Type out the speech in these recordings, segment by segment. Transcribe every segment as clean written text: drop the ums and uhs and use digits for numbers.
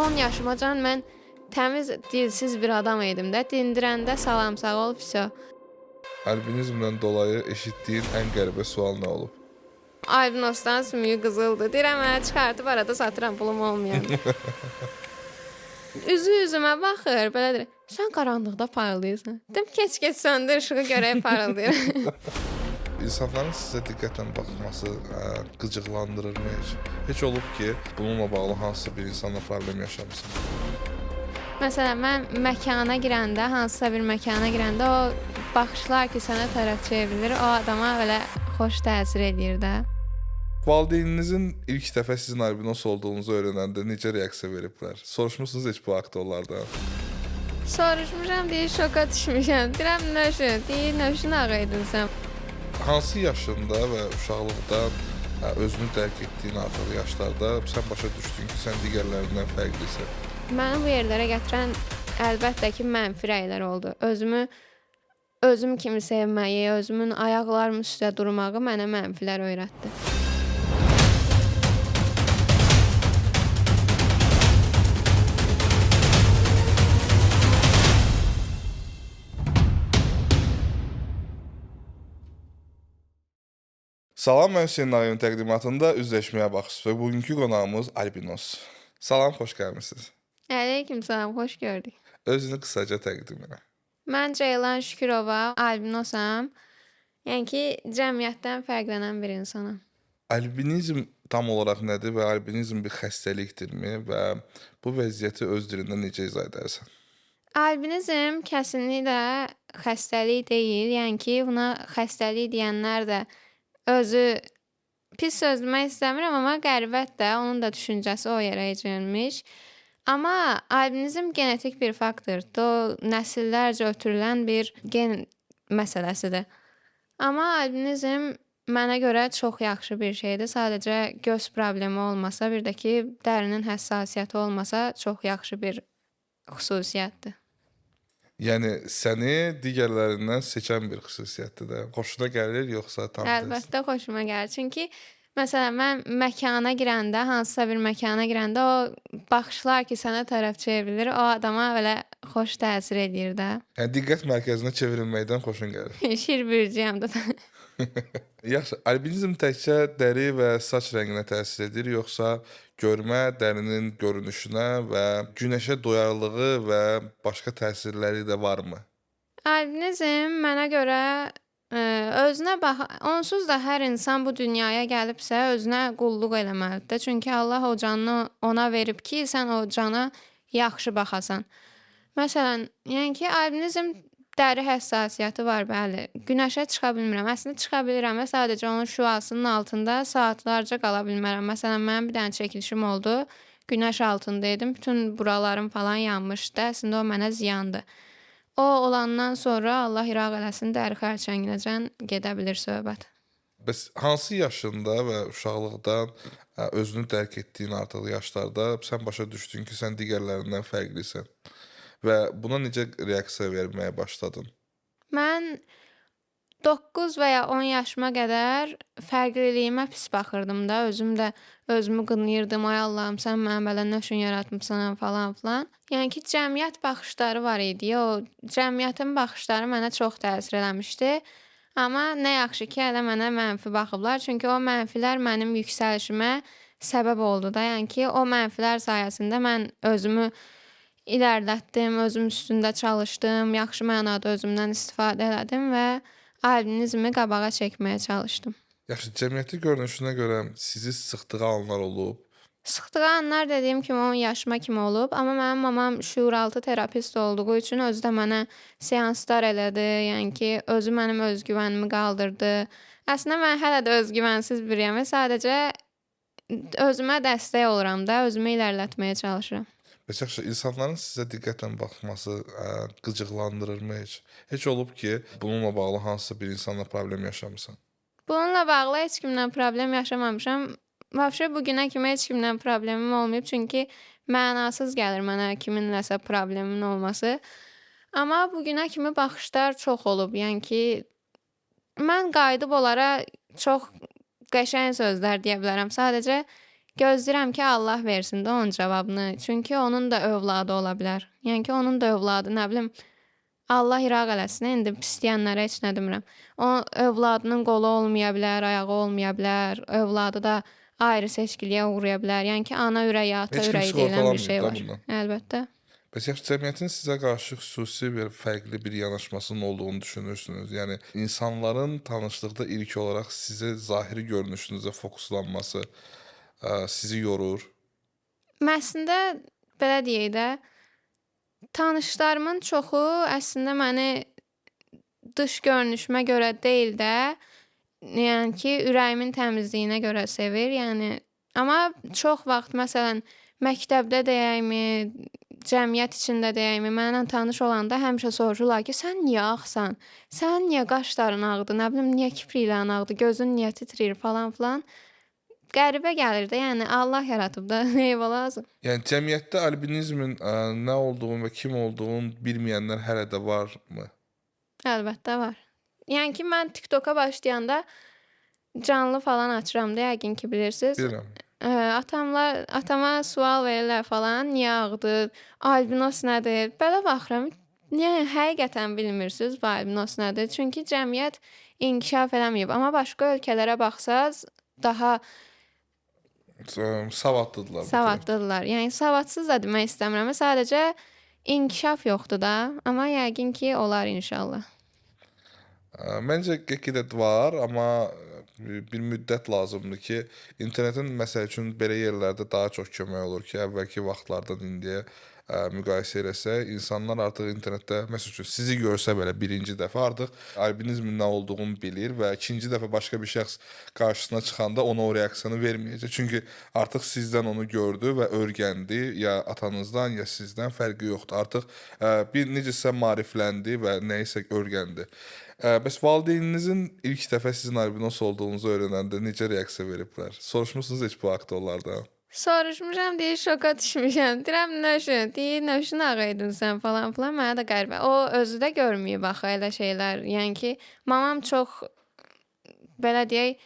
10 yaşımacan mən təmiz dilsiz bir adam idim də. Dindirəndə salam, sağ ol, vəsə. Albinizmdən dolayı eşitdiyin ən qəribə sual nə olub? Albinosdan sümüyü qızıldır. Deyirəm, hə, çıxartıb arada satıram, pulum olmayan. Üzü üzümə baxır, belədir. Sən qaranlıqda parıldayırsan. Dedim, keç keç söndür işığı görək parıldayır. İnsanların sizə diqqətlə baxması qıcıqlandırırmı heç? Heç olub ki, bununla bağlı hansısa bir insanla problem yaşamısan? Məsələn, mən məkana girəndə, hansısa bir məkana girəndə o baxışlar ki, sənə tərəf çevrilir, o adama belə xoş təsir eləyir də. Valideyninizin ilk dəfə sizin albinos olduğunuzu öyrənəndə necə reaksiya veriblər? Soruşmusunuz heç bu haqda onlardan? Soruşmuşam, deyir, şoka düşmüşəm. Deyirəm, nə üçün? Deyir, nə üçün ağ idin sən? Hansı yaşında və uşaqlıqda özünü dərk etdiyin artıq yaşlarda sən başa düşdün ki, sən digərlərindən fərqlisən? Məni bu yerlərə gətirən əlbəttə ki, mənfi rəylər oldu. Özümü özüm kimi sevməyi, özümün ayaqlarım üstə durmağı mənə mənfilər öyrətdi. Salam, mən Hüseyn Nağıyevin təqdimatında üzləşməyə baxırsınız və bugünkü qonağımız Albinos. Salam, xoş gəlmisiniz. Əleykum salam, xoş gördük. Özünü qısaca təqdim elə. Mən Ceylan Şükürova, albinosam. Yəni ki, cəmiyyətdən fərqlənən bir insanam. Albinizm tam olaraq nədir və albinizm bir xəstəlikdirmi və bu vəziyyəti öz dilində necə izah edərsən? Albinizm kəsinliklə xəstəlik deyil. Yəni ki, buna xəstəlik deyənlər də özü pis söz demək istəmirəm, amma qəribədir də, onun da düşüncəsi o yerə icrilmiş. Amma albinizm genetik bir faktordur. O nəsillərcə ötürülən bir gen məsələsidir. Amma albinizm mənə görə çox yaxşı bir şeydir. Sadəcə göz problemi olmasa, bir də ki, dərinin həssasiyyəti olmasa çox yaxşı bir xüsusiyyətdir. Yəni səni digərlərindən seçən bir xüsusiyyətdir də. Xoşuna gəlir yoxsa tam tərsi? Əlbəttə xoşuma gəlir. Çünki məsələn mən məkana girəndə, hansısa bir məkana girəndə o baxışlar ki, sənə tərəf çevrilir, o adama belə xoş təsir eləyir də. Yəni diqqət mərkəzinə çevrilməkdən xoşun gəlir. Şir bürcüyəm də. Yaxşı, albinizm təkcə dəri və saç rənginə təsir edir, yoxsa görmə, dərinin görünüşünə və günəşə duyarlılığı və başqa təsirləri də varmı? Albinizm mənə görə özünə bax, onsuz da hər insan bu dünyaya gəlibsə özünə qulluq eləməlidir də. Çünki Allah o canını ona verib ki, sən o cana yaxşı baxasan. Məsələn, yəni ki, albinizm dəri həssasiyyəti var, bəli. Günəşə çıxa bilmirəm. Əslində çıxa bilirəm və sadəcə onun şüasının altında saatlarca qala bilmərəm. Məsələn, mənim bir dənə çəkilişim oldu. Günəş altında idim. Bütün buralarım falan yanmışdı. Əslində o mənə ziyandır. O olandan sonra Allah iraq eləsin, dəri xərçənginəcən gedə bilir söhbət. Bəs hansı yaşında və uşaqlıqdan özünü dərk etdiyin artıq yaşlarda sən başa düşdün ki, sən digərlərindən fərqlisən? Və buna necə reaksiya verməyə başladın? Mən 9 və ya 10 yaşıma qədər fərqliliyimə pis baxırdım da, özüm də özümü qınayırdım. Ay Allahım, sən məni belə nə üçün yaratmısan falan filan. Yəni ki, cəmiyyət baxışları var idi. O cəmiyyətin baxışları mənə çox təsir eləmişdi. Amma nə yaxşı ki, hələ mənə mənfi baxıblar. Çünki o mənfilər mənim yüksəlişimə səbəb oldu da. Yəni ki, o mənfilər sayəsində mən özümü irəlilətdim, özüm üstündə çalışdım, yaxşı mənada özümdən istifadə elədim və albinizmi qabağa çəkməyə çalışdım. Yaxşı, cəmiyyətin görünüşünə görə sizi sıxdığı anlar olub? Sıxdığı anlar dediyim kimi 10 yaşıma kimi olub, amma mənim mamam şüuraltı terapist olduğu üçün özü də mənə seanslar elədi, yəni ki, özü mənim özgüvənimi qaldırdı. Əslində mən hələ də özgüvənsiz biriyəm, sadəcə özümə dəstək oluram da, özümü irəlilətməyə çalışıram. Bəs yaxşı, insanların sizə diqqətlə baxması qıcıqlandırırmı heç? Heç olub ki, bununla bağlı hansısa bir insanla problem yaşamısan? Bununla bağlı heç kimlə problem yaşamamışam. Vəbşə bu günə kimi heç kimlə problemim olmayıb, çünki mənasız gəlir mənə kiminləsə problemimin olması. Amma bu günə kimi baxışlar çox olub. Yəni ki, mən qayıdıb onlara çox qəşəng sözlər deyə bilərəm. Sadəcə Gözləyirəm ki, Allah versin də onun cavabını. Çünki onun da övladı ola bilər. Yəni ki, onun da övladı, nə bilim, Allah iraq eləsin. İndi pis deyənlərə heç nə demirəm. O övladının qolu olmaya bilər, ayağı olmaya bilər, övladı da ayrı seçkiliyə uğraya bilər. Yəni ki, ana ürəyi, ata Heç kim ürəyi deyilən bir şey sığortalanmayıb da var. bundan. Əlbəttə. Bəs yaxşı, cəmiyyətin sizə qarşı xüsusi bir fərqli bir yanaşmasının olduğunu düşünürsünüz? Yəni insanların tanışlıqda ilk olaraq sizə zahiri görünüşünüzə fokuslanması sizi yorur? Əslində belə deyək də, tanışlarımın çoxu əslində məni dış görünüşümə görə deyil də, yəni ki, ürəyimin təmizliyinə görə sevir. Yəni amma çox vaxt məsələn məktəbdə deyəkmi, cəmiyyət içində deyəkmi, mənlə tanış olanda həmişə soruşurlar ki, sən niyə ağsan? Sən niyə qaşların ağdı? Nə bilim, niyə kipriklərin ağdı? Gözün niyə titrəyir falan filan. Qəribə gəlir də, yəni Allah yaradıb da, nə lazım. Yəni cəmiyyətdə albinizmin nə olduğunu və kim olduğunu bilməyənlər hələ də varmı? Əlbəttə var. Yəni ki, mən TikToka başlayanda canlı falan açıram da, yəqin ki, bilirsiniz. Bilirəm. Atama sual verirlər falan, niyə ağdı, albinos nədir? Belə baxıram, niyə həqiqətən bilmirsiniz bu albinos nədir? Çünki cəmiyyət inkişaf eləməyib. Amma başqa ölkələrə baxsaz, daha Savadlıdırlar bu tərəfdə. Savadlıdırlar. Yəni savadsız da demək istəmirəm. Sadəcə inkişaf yoxdur da. Amma yəqin ki, olar inşallah. Məncə get-gedə var, amma bir müddət lazımdır ki, internetin məsəl üçün belə yerlərdə daha çox kömək olur ki, əvvəlki vaxtlardan indiyə müqayisə eləsək, insanlar artıq internetdə məsəl üçün sizi görsə belə birinci dəfə artıq albinizmin nə olduğunu bilir və ikinci dəfə başqa bir şəxs qarşısına çıxanda ona o reaksiyanı verməyəcək. Çünki artıq sizdən onu gördü və öyrəndi, ya atanızdan, ya sizdən fərqi yoxdur. Artıq bir necəsə maarifləndi və nəyisə öyrəndi. Bəs valideyninizin ilk dəfə sizin albinos olduğunuzu öyrənəndə necə reaksiya veriblər? Soruşmusunuz heç bu haqda onlardan? Soruşmuşam, deyir şoka düşmüşəm. Deyirəm nə üçün? Deyir nə üçün ağaydın sən falan filan. Mənə də qəribə. O özü də görməyib axı elə şeylər. Yəni ki, mamam çox belə deyək,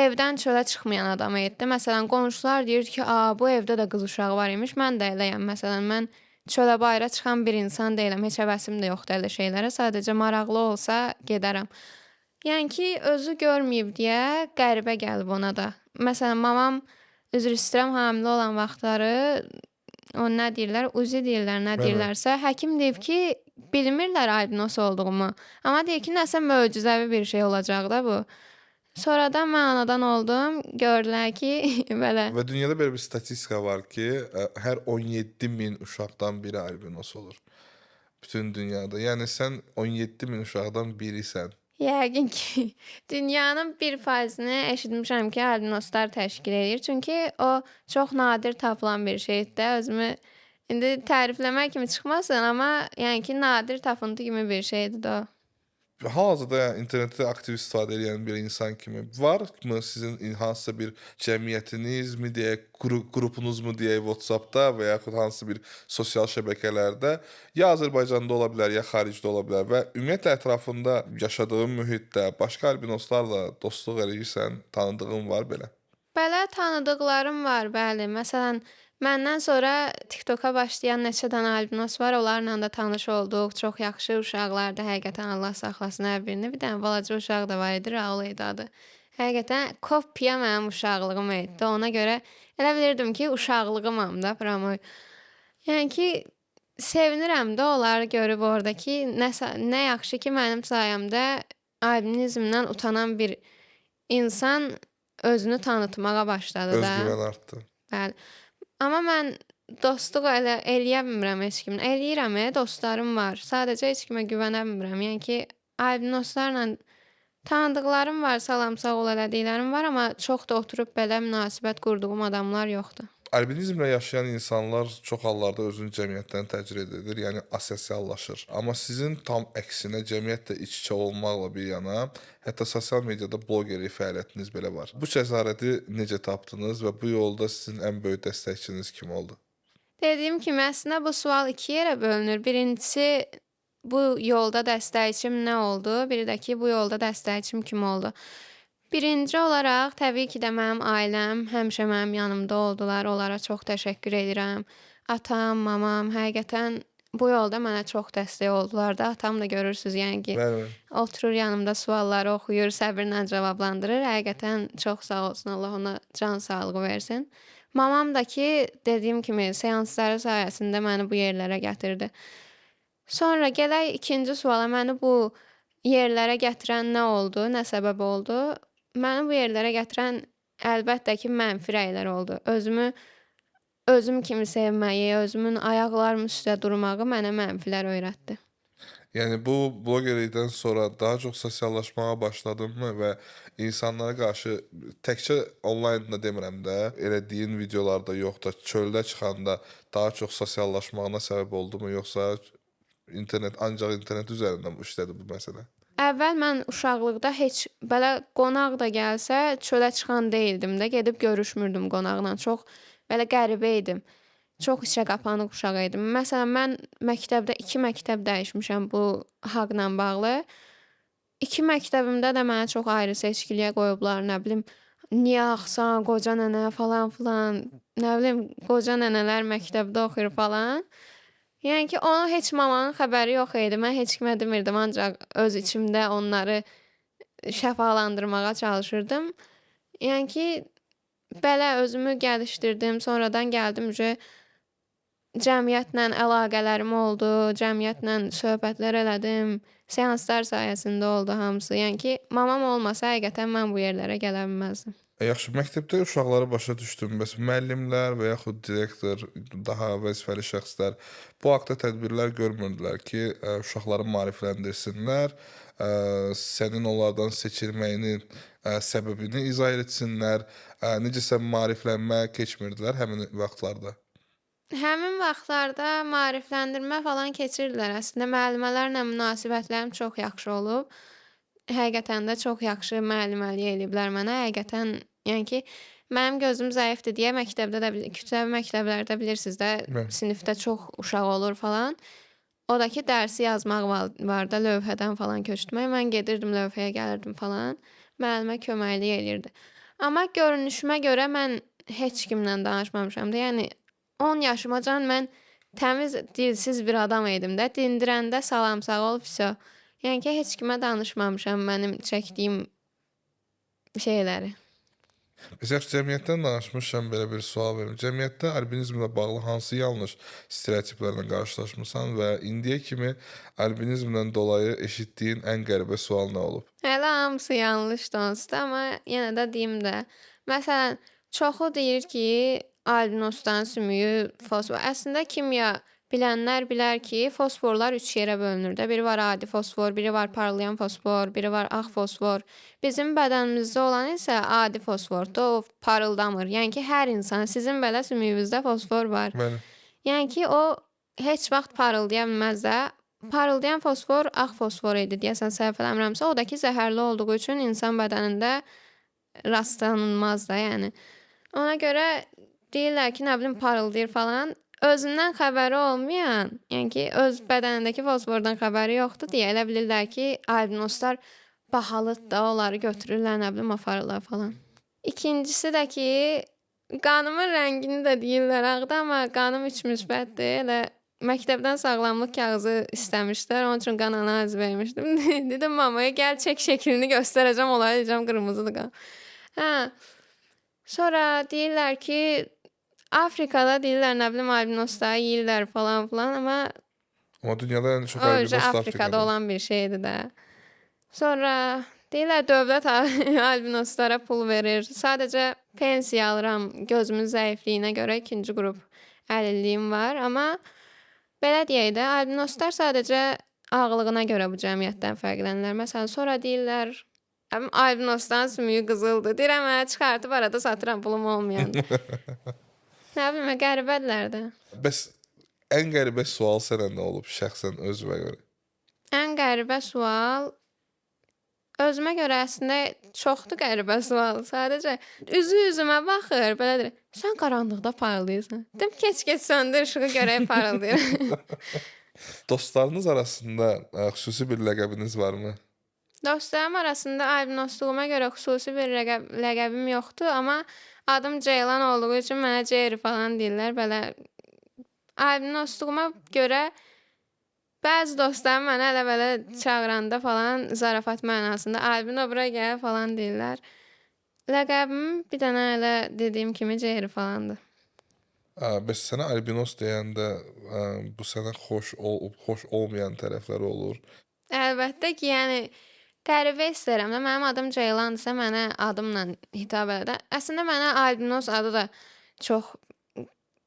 evdən çölə çıxmayan adam idi. Məsələn, qonşular deyir ki, "A, bu evdə də qız uşağı var imiş." Mən də eləyəm. Məsələn, mən çölə bayıra çıxan bir insan deyiləm. Heç həvəsim də yoxdur elə şeylərə. Sadəcə maraqlı olsa gedərəm. Yəni ki, özü görməyib deyə qəribə gəlib ona da. Məsələn, mamam üzr istəyirəm, hamilə olan vaxtları o nə deyirlər, UZI deyirlər, nə deyirlərsə, həkim deyib ki, bilmirlər albinos olduğumu. Amma deyir ki, nəsə möcüzəvi bir şey olacaq da bu. Sonradan mən anadan oldum, gördülər ki, belə. Və dünyada belə bir statistika var ki, hər 17 min uşaqdan biri albinos olur. Bütün dünyada. Yəni sən 17 min uşaqdan birisən. Yəqin ki, dünyanın 1%-ni eşitmişəm ki, albinoslar təşkil edir. Çünki o çox nadir tapılan bir şeydir də. Özümü indi tərifləmək kimi çıxmasın, amma yəni ki, nadir tapıntı kimi bir şeydir də o. Hal-hazırda yəni, internetdə aktiv istifadə edən bir insan kimi varmı sizin hansısa bir cəmiyyətinizmi deyək, qrupunuzmu deyək WhatsApp-da və yaxud hansısa bir sosial şəbəkələrdə, ya Azərbaycanda ola bilər, ya xaricdə ola bilər və ümumiyyətlə ətrafında yaşadığın mühitdə başqa albinoslarla dostluq eləyirsən, tanıdığın var belə? Belə tanıdıqlarım var, bəli. Məsələn, məndən sonra TikToka başlayan neçə dənə albinos var, onlarla da tanış olduq. Çox yaxşı uşaqlardır, həqiqətən Allah saxlasın hər birini. Bir dənə balaca uşaq da var idi, Raul idi adı. Həqiqətən kopya mənim uşaqlığım idi. Ona görə elə bilirdim ki, uşaqlığımam da pramoy. Yəni ki, sevinirəm də onları görüb orada ki, nə yaxşı ki, mənim sayəmdə albinizmdən utanan bir insan özünü tanıtmağa başladı da. Özgüvən artdı. Bəli. Amma mən dostluq elə eləyə bilmirəm heç kimlə. Eləyirəm, dostlarım var. Sadəcə heç kimə güvənə bilmirəm. Yəni ki, albinoslarla tanıdıqlarım var, salam sağ ol elədiklərim var, amma çox da oturub belə münasibət qurduğum adamlar yoxdur. Albinizmlə yaşayan insanlar çox hallarda özünü cəmiyyətdən təcrid edir, yəni asosiallaşır. Amma sizin tam əksinə cəmiyyətlə iç-içə olmaqla bir yana, hətta sosial mediada bloqerlik fəaliyyətiniz belə var. Bu cəsarəti necə tapdınız və bu yolda sizin ən böyük dəstəkçiniz kim oldu? Dediyim kimi, əslində bu sual iki yerə bölünür. Birincisi, bu yolda dəstəkçim nə oldu? Bir də ki, bu yolda dəstəkçim kim oldu? Birinci olaraq təbii ki də mənim ailəm həmişə mənim yanımda oldular. Onlara çox təşəkkür edirəm. Atam, mamam həqiqətən bu yolda mənə çox dəstək oldular da. Atam da görürsüz, yəni ki, Bəli. oturur yanımda sualları oxuyur, səbirlə cavablandırır. Həqiqətən çox sağ olsun, Allah ona can sağlığı versin. Mamam da ki, dediyim kimi seansları sayəsində məni bu yerlərə gətirdi. Sonra gələk ikinci suala, məni bu yerlərə gətirən nə oldu, nə səbəb oldu? Məni bu yerlərə gətirən əlbəttə ki, mənfi rəylər oldu. Özümü özüm kimi sevməyi, özümün ayaqlarım üstə durmağı mənə mənfilər öyrətdi. Yəni bu blogerlikdən sonra daha çox sosiallaşmağa başladınmı və insanlara qarşı təkcə onlayn da demirəm də, elədiyin videolarda yox da çöldə çıxanda daha çox sosiallaşmağına səbəb oldumu, yoxsa internet ancaq internet üzərindən işlədi bu məsələ? Əvvəl mən uşaqlıqda heç belə qonaq da gəlsə çölə çıxan deyildim də, gedib görüşmürdüm qonaqla. Çox belə qəribə idim. Çox içə qapanıq uşaq idim. Məsələn, mən məktəbdə 2 məktəb dəyişmişəm bu haqla bağlı. 2 məktəbimdə də mənə çox ayrı seçkiliyə qoyublar, nə bilim, niyə ağsan, qoca nənə falan filan, nə bilim, qoca nənələr məktəbdə oxuyur falan. Yəni ki, onun heç mamanın xəbəri yox idi. Mən heç kimə demirdim, ancaq öz içimdə onları şəfalandırmağa çalışırdım. Yəni ki, belə özümü gəlişdirdim. Sonradan gəldim uje cəmiyyətlə əlaqələrim oldu, cəmiyyətlə söhbətlər elədim. Seanslar sayəsində oldu hamısı. Yəni ki, mamam olmasa həqiqətən mən bu yerlərə gələ bilməzdim. Yaxşı, məktəbdə uşaqları başa düşdüm. Bəs müəllimlər və yaxud direktor, daha vəzifəli şəxslər bu haqda tədbirlər görmürdülər ki, uşaqları maarifləndirsinlər, sənin onlardan seçilməyinin səbəbini izah etsinlər, necəsə maariflənmə keçmirdilər həmin vaxtlarda? Həmin vaxtlarda maarifləndirmə falan keçirdilər. Əslində müəllimələrlə münasibətlərim çox yaxşı olub. Həqiqətən də çox yaxşı müəlliməlik eləyiblər mənə. Həqiqətən, yəni ki, mənim gözüm zəifdir deyə məktəbdə də kütləvi məktəblərdə bilirsiniz də, sinifdə çox uşaq olur falan. O da ki, dərsi yazmaq var da, lövhədən falan köçürtmək. Mən gedirdim lövhəyə, gəlirdim falan. Müəllimə köməklik eləyirdi. Amma görünüşümə görə mən heç kimlə danışmamışam da. Yəni 10 yaşımacan mən təmiz dilsiz bir adam idim də. Dindirəndə salam, sağ ol, vəsə. Yəni ki, heç kimə danışmamışam mənim çəkdiyim şeyləri. Biz yaxşı cəmiyyətdən danışmışam, belə bir sual verim. Cəmiyyətdə albinizmlə bağlı hansı yanlış stereotiplərlə qarşılaşmısan və indiyə kimi albinizmdən dolayı eşitdiyin ən qəribə sual nə olub? Hələ hamısı yanlışdır onsuz da, amma yenə də deyim də. Məsələn, çoxu deyir ki, albinosdan sümüyü fosfor. Əslində kimya bilənlər bilər ki, fosforlar 3 yerə bölünür də. Biri var adi fosfor, biri var parlayan fosfor, biri var ağ fosfor. Bizim bədənimizdə olan isə adi fosfordur, o parıldamır. Yəni ki, hər insan, sizin belə sümüyünüzdə fosfor var. Bəli. Yəni ki, o heç vaxt parıldaya bilməz də. Parıldayan fosfor ağ fosfor idi deyəsən, səhv eləmirəmsə, o da ki, zəhərli olduğu üçün insan bədənində rastlanılmaz da, yəni. Ona görə deyirlər ki, nə bilim, parıldayır falan. Özündən xəbəri olmayan, yəni ki, öz bədənindəki fosfordan xəbəri yoxdur deyə elə bilirlər ki, albinoslar bahalıdır da, onları götürürlər, nə bilim, aparırlar falan. İkincisi də ki, qanımın rəngini də deyirlər ağda, amma qanım 3 müsbətdir. Elə məktəbdən sağlamlıq kağızı istəmişlər, onun üçün qan analizi vermişdim. Dedim mamaya, gəl çək şəklini göstərəcəm, onlara deyəcəm qırmızıdır qan. Hə. Sonra deyirlər ki, Afrikada deyirlər, nə bilim, albinosları yeyirlər falan filan, amma Amma dünyada ən çox albinos da Afrikada Afrikada olan bir şeydir də. Sonra deyirlər dövlət albinoslara pul verir. Sadəcə pensiya alıram gözümün zəifliyinə görə, ikinci qrup əlilliyim var, amma belə deyək də, albinoslar sadəcə ağlığına görə bu cəmiyyətdən fərqlənirlər. Məsələn, sonra deyirlər, albinosdan sümüyü qızıldır. Deyirəm, hə, çıxartıb arada satıram, pulum olmayan. Nə bilim, qəribədirlər də. Bəs ən qəribə sual sənə nə olub şəxsən özünə görə? Ən qəribə sual özümə görə əslində çoxdur qəribə sual. Sadəcə üzü üzümə baxır, belədir. Sən qaranlıqda parıldayırsan. Dedim, keç söndür işığı görək parıldayır. Dostlarınız arasında xüsusi bir ləqəbiniz varmı? Dostlarım arasında albinosluğuma görə xüsusi bir ləqəbim yoxdur, amma adım Ceylan olduğu üçün mənə Ceyri falan deyirlər. Belə albinosluğuma görə bəzi dostlarım mənə elə belə çağıranda falan zarafat mənasında albino bura gəl falan deyirlər. Ləqəbim bir dənə elə dediyim kimi Ceyri falandır. Bəs sənə albinos deyəndə bu sənə xoş olmayan tərəfləri olur? Əlbəttə ki, yəni qəribə istərəm də. Mənim adım Ceylandırsa, mənə adımla hitab elə də. Əslində mənə albinos adı da çox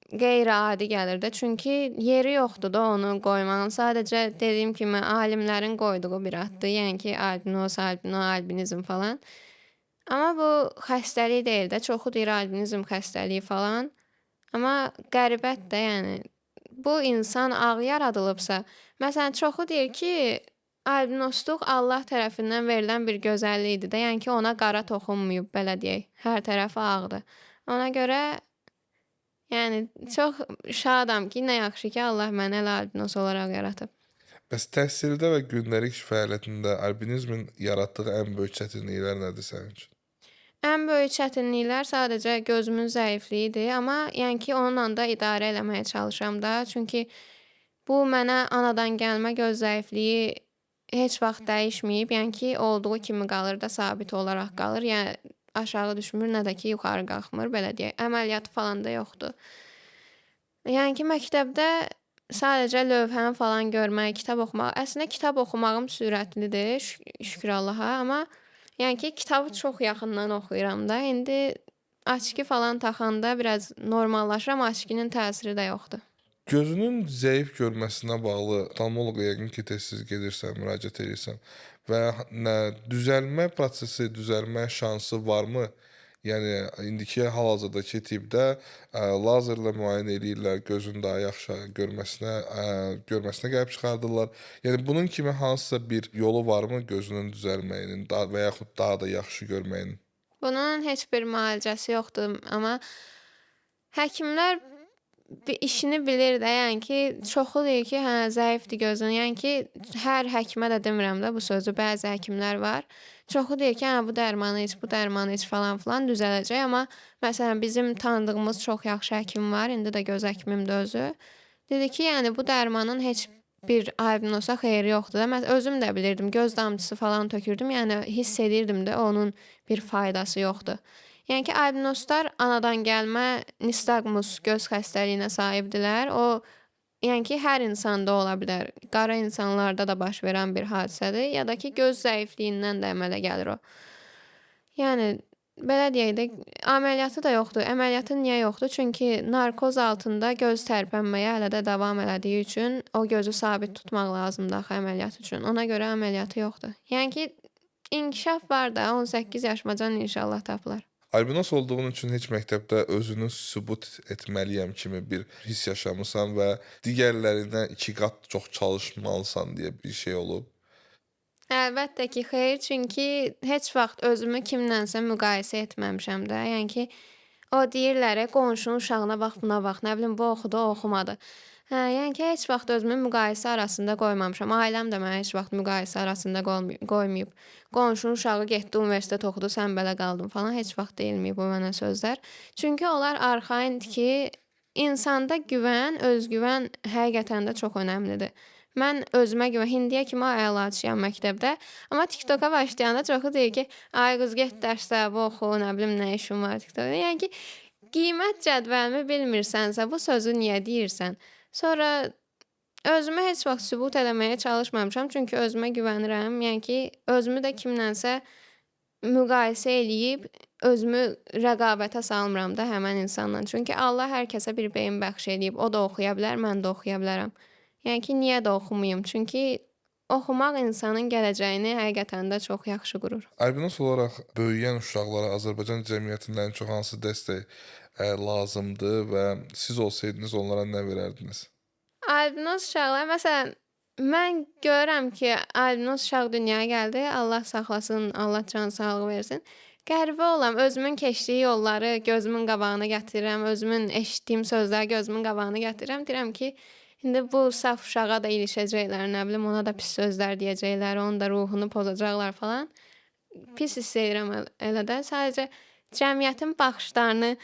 qeyri-adi gəlir də. Çünki yeri yoxdur da onu qoymağın. Sadəcə dediyim kimi alimlərin qoyduğu bir addır. Yəni ki, albinos, albino, albinizm falan. Amma bu xəstəlik deyil də. Çoxu deyir albinizm xəstəliyi falan. Amma qəribədir də, yəni bu insan ağ yaradılıbsa, məsələn, çoxu deyir ki, albinosluq Allah tərəfindən verilən bir gözəllikdir də. Yəni ki, ona qara toxunmayıb, belə deyək. Hər tərəfi ağdır. Ona görə yəni çox şadam ki, nə yaxşı ki, Allah məni elə albinos olaraq yaradıb. Bəs təhsildə və gündəlik iş fəaliyyətində albinizmin yaratdığı ən böyük çətinliklər nədir sənin üçün? Ən böyük çətinliklər sadəcə gözümün zəifliyidir, amma yəni ki, onunla da idarə eləməyə çalışıram da. Çünki bu mənə anadan gəlmə göz zəifliyi heç vaxt dəyişməyib. Yəni ki, olduğu kimi qalır da, sabit olaraq qalır. Yəni aşağı düşmür, nə də ki, yuxarı qalxmır, belə deyək. Əməliyyatı falan da yoxdur. Yəni ki, məktəbdə sadəcə lövhəni falan görmək, kitab oxumaq. Əslində kitab oxumağım sürətlidir, şükür Allaha, amma yəni ki, kitabı çox yaxından oxuyuram da. İndi açki falan taxanda biraz normallaşır, amma açkinin təsiri də yoxdur. Gözünün zəif görməsinə bağlı oftalmoloqa yəqin ki, tez-tez gedirsən, müraciət edirsən və nə düzəlmə prosesi, düzəlmə şansı varmı? Yəni indiki hal-hazırdakı tibbdə lazerlə müayinə eləyirlər, gözün daha yaxşı görməsinə gəlib çıxardırlar. Yəni bunun kimi hansısa bir yolu varmı gözünün düzəlməyinin və yaxud daha da yaxşı görməyinin? Bunun heç bir müalicəsi yoxdur, amma həkimlər bir işini bilir də, yəni ki, çoxu deyir ki, hə, zəifdir gözün. Yəni ki, hər həkimə də demirəm də bu sözü, bəzi həkimlər var. Çoxu deyir ki, hə, bu dərmanı iç, bu dərmanı iç falan filan düzələcək, amma məsələn bizim tanıdığımız çox yaxşı həkim var, indi də göz həkimimdir özü. Dedi ki, yəni bu dərmanın heç bir albinosa xeyri yoxdur da. Mən özüm də bilirdim, göz damcısı falan tökürdüm, yəni hiss edirdim də onun bir faydası yoxdur. Yəni ki, albinoslar anadan gəlmə nistagmus göz xəstəliyinə sahibdirlər. O, yəni ki, hər insanda ola bilər. Qara insanlarda da baş verən bir hadisədir. Ya da ki, göz zəifliyindən də əmələ gəlir o. Yəni, belə deyək də, əməliyyatı da yoxdur. Əməliyyatı niyə yoxdur? Çünki narkoz altında göz tərpənməyə hələ də davam elədiyi üçün o gözü sabit tutmaq lazımdır axı əməliyyat üçün. Ona görə əməliyyatı yoxdur. Yəni ki, inkişaf var da, 18 yaşımacan inşallah tapılar. Albinos olduğun üçün heç məktəbdə özünü sübut etməliyəm kimi bir his yaşamısan və digərlərindən 2 qat çox çalışmalısan deyə bir şey olub? Əlbəttə ki, xeyr, çünki heç vaxt özümü kimlənsə müqayisə etməmişəm də. Yəni ki, o deyirlər, qonşunun uşağına bax, buna bax, nə bilim, bu oxudu, o oxumadı. Hə, yəni ki, heç vaxt özümü müqayisə arasında qoymamışam. Ailəm də mənə heç vaxt müqayisə arasında qoymayıb. Qonşunun uşağı getdi, universitet oxudu, sən belə qaldın falan, heç vaxt deyilməyib bu mənə sözlər. Çünki onlar arxayındır ki, insanda güvən, özgüvən həqiqətən də çox önəmlidir. Mən özümə güvən, indiyə kimi əlaçıyam məktəbdə, amma TikToka başlayanda çoxu deyir ki, ay qız get dərsdə, bu oxu, nə bilim, nə işin var TikTokda. Yəni ki, qiymət cədvəlimi bilmirsənsə, bu sözü niyə deyirsən? Sonra özümü heç vaxt sübut eləməyə çalışmamışam, çünki özümə güvənirəm. Yəni ki, özümü də kimlənsə müqayisə eləyib özümü rəqabətə salmıram da həmən insanla. Çünki Allah hər kəsə bir beyin bəxş eləyib. O da oxuya bilər, mən də oxuya bilərəm. Yəni ki, niyə də oxumayım? Çünki oxumaq insanın gələcəyini həqiqətən də çox yaxşı qurur. Albinos olaraq böyüyən uşaqlara Azərbaycan cəmiyyətindən çox hansı dəstək lazımdır və siz olsaydınız onlara nə verərdiniz? Albinos uşaqlar, məsələn, mən görürəm ki, albinos uşaq dünyaya gəldi, Allah saxlasın, Allah can sağlığı versin. Qəribə olam, özümün keçdiyi yolları gözümün qabağına gətirirəm, özümün eşitdiyim sözləri gözümün qabağına gətirirəm. Deyirəm ki, İndi bu saf uşağa da ilişəcəklər, nə bilim, ona da pis sözlər deyəcəklər, onun da ruhunu pozacaqlar falan. Pis hiss edirəm elə də. Sadəcə cəmiyyətin baxışlarını,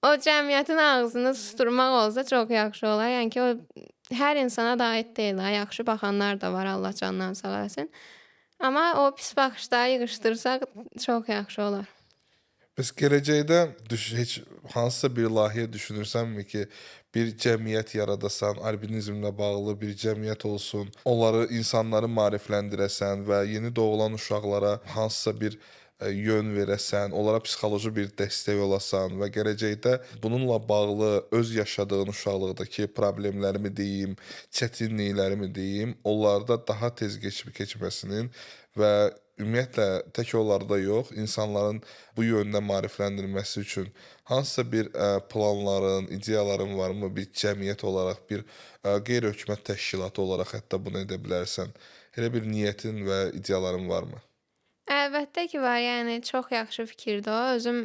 o cəmiyyətin ağzını susturmaq olsa çox yaxşı olar. Yəni ki, o hər insana da aid deyil ha. Yaxşı baxanlar da var, Allah candan sağ eləsin. Amma o pis baxışları yığışdırsaq çox yaxşı olar. Bəs gələcəkdə heç hansısa bir layihə düşünürsənmi ki, bir cəmiyyət yaradasan, albinizmlə bağlı bir cəmiyyət olsun, onları, insanları maarifləndirəsən və yeni doğulan uşaqlara hansısa bir yön verəsən, onlara psixoloji bir dəstək olasan və gələcəkdə bununla bağlı öz yaşadığın uşaqlıqdakı problemlərimi deyim, çətinliklərimi deyim, onlarda daha tez keçib keçməsinin və ümumiyyətlə tək onlarda yox, insanların bu yöndə maarifləndirilməsi üçün hansısa bir planların, ideyaların varmı? Bir cəmiyyət olaraq, bir qeyri-hökumət təşkilatı olaraq hətta bunu edə bilərsən. Elə bir niyyətin və ideyaların varmı? Əlbəttə ki var. Yəni çox yaxşı fikirdir o. Özüm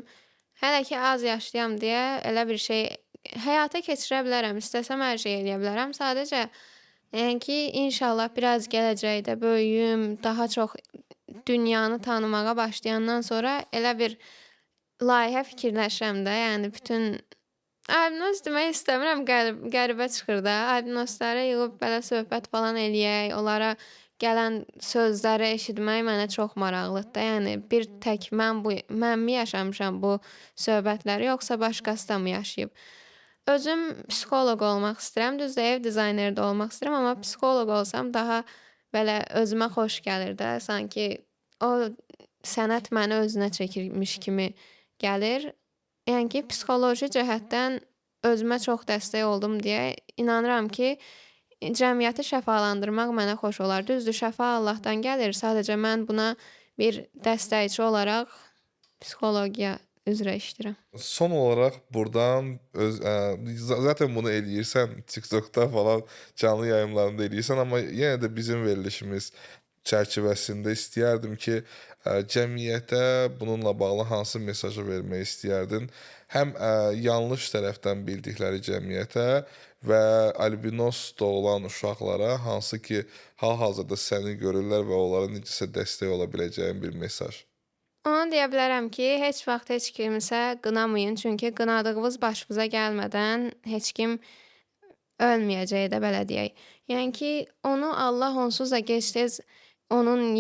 hələ ki az yaşlıyam deyə elə bir şey həyata keçirə bilərəm. İstəsəm hər şey eləyə bilərəm. Sadəcə yəni ki, inşallah biraz gələcəkdə böyüyüm, daha çox dünyanı tanımağa başlayandan sonra elə bir layihə fikirləşirəm də. Yəni bütün albinos demək istəmirəm, qəribə çıxır da. Albinosları yığıb belə söhbət falan eləyək, onlara gələn sözləri eşitmək mənə çox maraqlıdır da. Yəni bir tək mənmi yaşamışam bu söhbətləri, yoxsa başqası da mı yaşayıb? Özüm psixoloq olmaq istəyirəm. Düzdür, ev dizayneri də olmaq istəyirəm, amma psixoloq olsam daha belə özümə xoş gəlir də. Sanki o sənət məni özünə çəkirmiş kimi gəlir. Yəni ki, psixoloji cəhətdən özümə çox dəstək oldum deyə inanıram ki, cəmiyyəti şəfalandırmaq mənə xoş olar. Düzdür, şəfa Allahdan gəlir. Sadəcə mən buna bir dəstəkçi olaraq psixologiya üzrə işləyirəm. Son olaraq burdan öz zaten bunu eləyirsən, TikTokda falan canlı yayımlarında eləyirsən, amma yenə də bizim verilişimiz çərçivəsində istəyərdim ki, cəmiyyətə bununla bağlı hansı mesajı vermək istəyərdin? Həm yanlış tərəfdən bildikləri cəmiyyətə və albinos doğulan uşaqlara, hansı ki, hal-hazırda səni görürlər və onlara necəsə dəstək ola biləcəyin bir mesaj. Onu deyə bilərəm ki, heç vaxt heç kimsə qınamayın, çünki qınadığınız başınıza gəlmədən heç kim ölməyəcək də, belə deyək. Yəni ki, onu Allah onsuz da gec-tez onun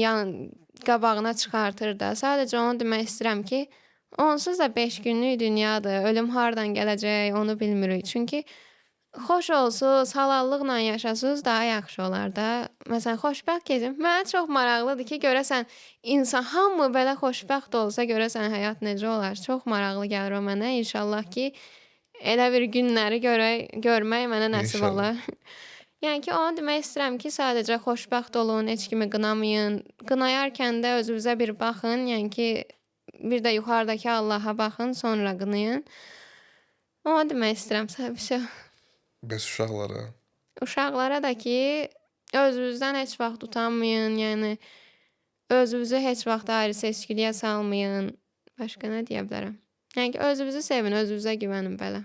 qabağına çıxartır da. Sadəcə onu demək istəyirəm ki, onsuz da 5 günlük dünyadır. Ölüm hardan gələcək, onu bilmirik. Çünki xoş olsuz, halallıqla yaşasız daha yaxşı olar da. Məsələn, xoşbəxt keçin. Mənə çox maraqlıdır ki, görəsən insan hamı belə xoşbəxt olsa, görəsən həyat necə olar? Çox maraqlı gəlir o mənə. İnşallah ki, elə bir günləri görmək mənə nəsib olar. Yəni ki, onu demək istəyirəm ki, sadəcə xoşbəxt olun, heç kimi qınamayın. Qınayarkən də özünüzə bir baxın, yəni ki, bir də yuxarıdakı Allaha baxın, sonra qınayın. Onu demək istəyirəm, vəsə. Bəs uşaqlara? Uşaqlara da ki, özünüzdən heç vaxt utanmayın, yəni özünüzü heç vaxt ayrı seçkiliyə salmayın. Başqa nə deyə bilərəm? Yəni ki, özünüzü sevin, özünüzə güvənin belə.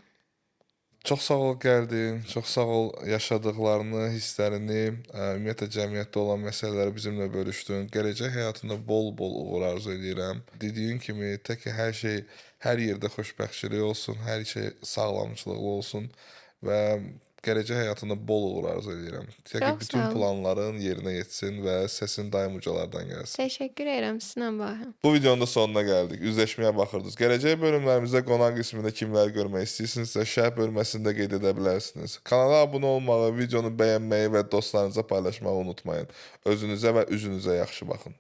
Çox sağ ol gəldin, çox sağ ol yaşadıqlarını, hisslərini, ümumiyyətlə cəmiyyətdə olan məsələləri bizimlə bölüşdün. Gələcək həyatında bol-bol uğur arzu edirəm. Dediyin kimi, tək ki hər şey, hər yerdə xoşbəxtçilik olsun, hər şey sağlamçılıqlı olsun və gələcək həyatında bol uğur arzu edirəm. Tək ki bütün planların yerinə yetsin və səsin daim ucalardan gəlsin. Təşəkkür edirəm sizinlə Bahəm. Bu videonun da sonuna gəldik. Üzləşməyə baxırdınız. Gələcək bölümlərimizdə qonaq qismində kimləri görmək istəyirsinizsə şərh bölməsində qeyd edə bilərsiniz. Kanala abunə olmağı, videonu bəyənməyi və dostlarınıza paylaşmağı unutmayın. Özünüzə və üzünüzə yaxşı baxın.